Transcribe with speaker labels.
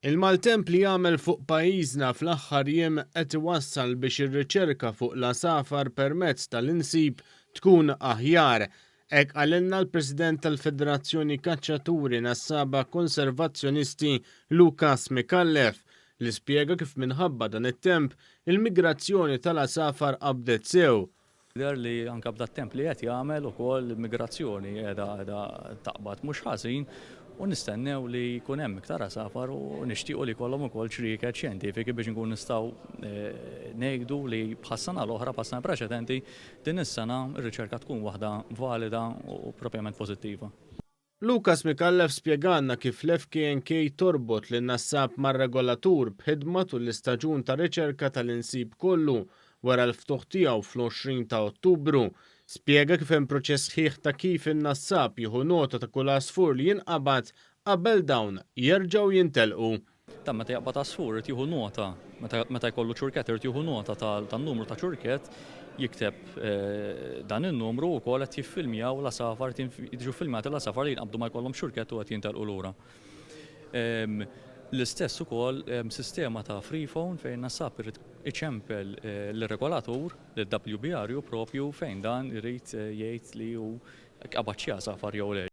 Speaker 1: Il-maltemp li għamel fuq pajjiżna fl-aħħar jiem qed iwassal biex ir-riċerka fuq l-għasafar permezz tal-insib tkun aħjar. Hekk qalilna l-President tal-Federazzjoni Kaċċaturi Nassaba Konservazzjonisti Lucas Micallef li spjega kif minħabba dan it-temp il-migrazzjoni tal-għasafar qabdet sew.
Speaker 2: Jidher li anke b'dat-temp li qed jagħmel ukoll l-immigrazzjoni qiegħda qiegħda taqbad mhux ħażin u nistennew li jkun hemm iktar għasafar u nixtiequ li jkollhom ukoll ċrieket xjentifiki biex inkunu nistgħu ngħidu li bħas-sena l-oħra, bħas-sena preċedenti, din is-sena r-riċerka tkun waħda valida u propjament pożittiva.
Speaker 1: Lucas Micallef spjegalna kif l-FKNK torbot lin-nassab mar-regolatur b'ħidma tul l-istaġun ta' riċerka tal-insib kollu wara l-ftuħ tiegħu fl-20 ta' Ottubru. Spjega kif hemm proċess sħiħ ta' kif in-nassab jieħu nota ta' kull għasfur li jinqabad qabel dawn jerġgħu jintelqu.
Speaker 2: Dan meta jaqbad għasfur irid jieħu nota, meta jkollu ċurkett irid jieħu nota tan-numru ta' ċurkett, jikteb dan in-numru u wkoll qed jiffilmjaw l-għasafar, jiġu ffilmjati l-għasafar li jinqabdu ma jkollhomx ċurkett u qed jintelqu lura. L-istess ukoll sistema ta' free phone fejn nassab irid iċempel lir-regolatur, lill-WBRU propju fejn dan irid jgħid li hu qabad xi għasafar jew le.